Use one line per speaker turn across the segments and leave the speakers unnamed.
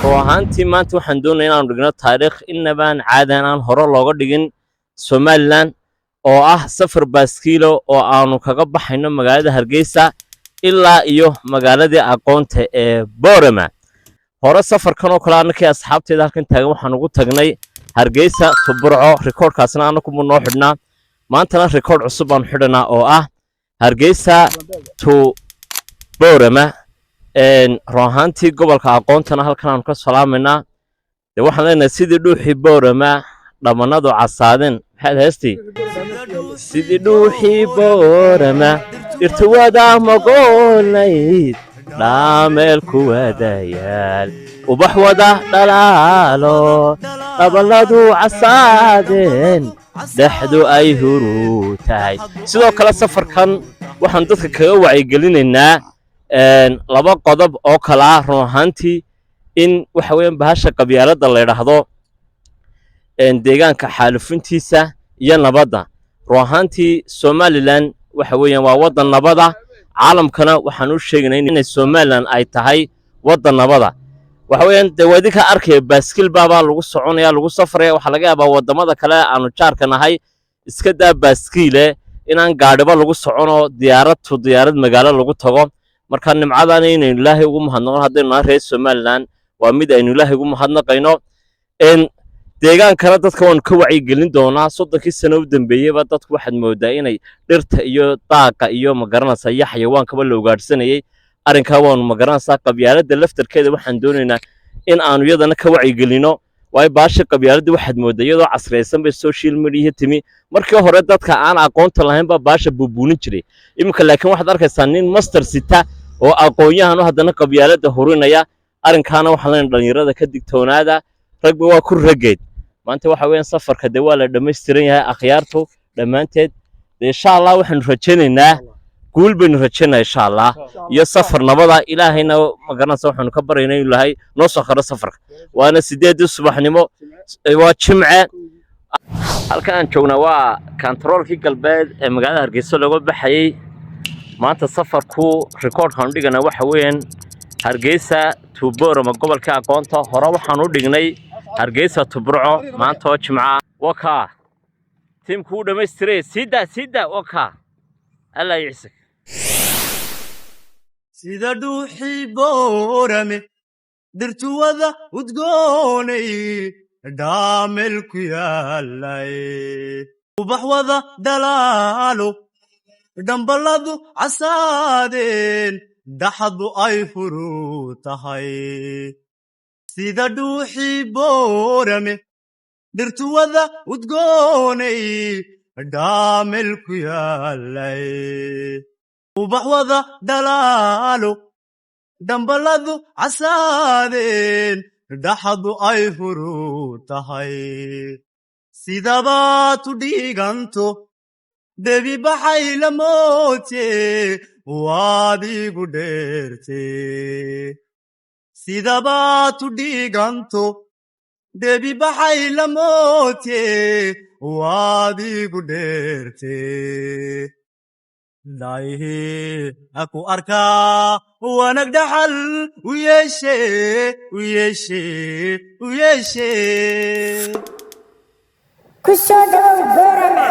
Run ahaantii, maanta waxaan doonaya inaanu dhigno taariikh inabaan caadan aan hore looga dhigin Somaliland, oo ah safar baaskiilo oo aanu kaga baxayno magaalada Hargeysa ilaa iyo magaaladii aqoonta ee Boorama. Hore safarkan oo kale annakii asxaabteeda halkan taagan waxaan ugu tagnay Hargeysa to Burco. Rikoodhkaasna annagu noo xidhnaa. Maantana rikoodh cusub baanu xidhanaa oo ah Hargeysa to Boorama. Run ahaantii, gobolka aqoontana halkan aanu ka salaamaynaa. Dee waxaan leenahay, sidii dhuuxii Boorama dhammanadu casaadeen, maxaad heestii? Sidii dhuuxii Boorama dhirtuwada magoolnayd, dhaameel ku wadayaal, ubax wada dhalaalo, dhabanadu casaadeen, dhexdu ay huruu tahay. Sidoo kale, safarkan waxaan dadka kaga wacyigelinaynaa laba qodob oo kale ah. Run ahaantii, in waxa weeyaan bahasha qabyaaladda la yidhaahdo, deegaanka xaalufintiisa iyo nabadda. Run ahaantii, Somaliland waxa weeyaan waa waddan nabada. Caalamkana waxaan u sheegaynaa inay Somaliland ay tahay waddan nabada. Waxa weeyaan, dee waa idinka arkaya, baaskiil baabaa lagu soconaya, lagu safraya. Waxaa laga yaabaa waddamada kale aanu jaarka nahay, iska daa baaskiile, inaan gaadhiba lagu soconoo diyaarad to diyaarad magaalo lagu tago. Marka nimcadana inaynu Ilaahay ugu mahadnaqno haddaynu nahay reer Somaliland, waa mid aynu Ilaahay ugu mahadnaqayno. Deegaankana dadka waanu ka wacyigelin doonaa. 30kii sano u dambeeyeyba dadku waxaad moodaa inay dhirta iyo daaqa iyo, magaranaysaa, iyo xayawaankaba la ugaadhsanayey. Arrinkaa waanu, magaranaysaa, qabyaaladda laftarkeeda waxaan doonaynaa in aanu iyadana ka wacyigelino, waayo baasha qabyaaladda waxaad mooddaa iyadoo casriyaysan bay social media timi. Markii hore dadka aan aqoonta lahayn baa baasha buubuunin jiray. Iminka laakiin waxaad arkaysaa nin master sita oo aqoon-yahan haddana qabyaaladda hurinaya. Arrinkaana waxaan leenahay dhalinyarada ka digtoonaada, ragba waa ku raggeed. Maanta waxa weeyaan safarka dee waa la dhammaystiran yahay, akhyaartu dhammaanteed. Dee insha Allah waxaanu rajaynaynaa guul baynu rajaynaa insha Allah, iyo safar nabada. Ilaahayna, magaranaysa, waxaanu ka baryaynaa inuu Ilaahay noo soo kharo safarka. Waana 8dii subaxnimo, waa Jimce. Halkan aan joognaa waa kantaroolkii galbeed ee magaalada Hargeysa looga baxayey. Maanta safarku rikoodhkaanu dhiganaa waxa weeyaan Hargeysa to Boorama, gobolka aqoonta. Hore waxaan u dhignay Hargeysa to Burco. Maanta oo Jimca, wakaa tiimku u dhammaystiray. Siida siida, wakaa, Allah ycisag.
Sida dhuuxii Boorame dhirtuwada udgoonay, dhaamel ku yaalay, ubax wada dhalaalo, dhamballadu casaadeen, dhaxdu ay furu tahay. Sida dhuuxii Boorame dhirtuwada udgoonay, dhaamel ku yaalay, ubax wada dhalaalo, dhamballadu casaadeen, dhaxdu ay furu tahay. Sidabaad u dhiiganto debi baxay lamoote, waad igu dheerte. Sidabaad u dhiiganto debi baxay lamoote, waad igu dheerte. Daayihi aku arkaa wanag dhaxal u yeeshe, u yeeshe, u yeeshe.
Ku soo dhawow Boorama.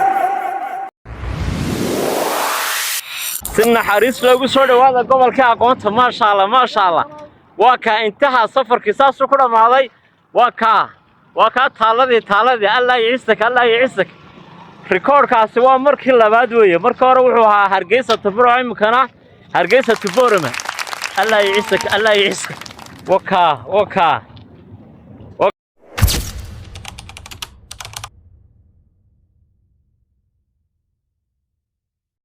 Si naxariis loogu soo dhowaada gobolka aqoonta. Maasha Allah, maasha Allah. Waa kaa intaha safarkii saasuu ku dhammaaday. Waa kaa taalladii, taalladii. Allah ycisak, Allah ycisak. Rikoodhkaasi waa markii labaad weeye. Markii hore wuxuu ahaa Hargeysa to Burco, iminkana Hargeysa to Boorama. Allah ycisak, Allah ycisak. Wakaa, wakaa.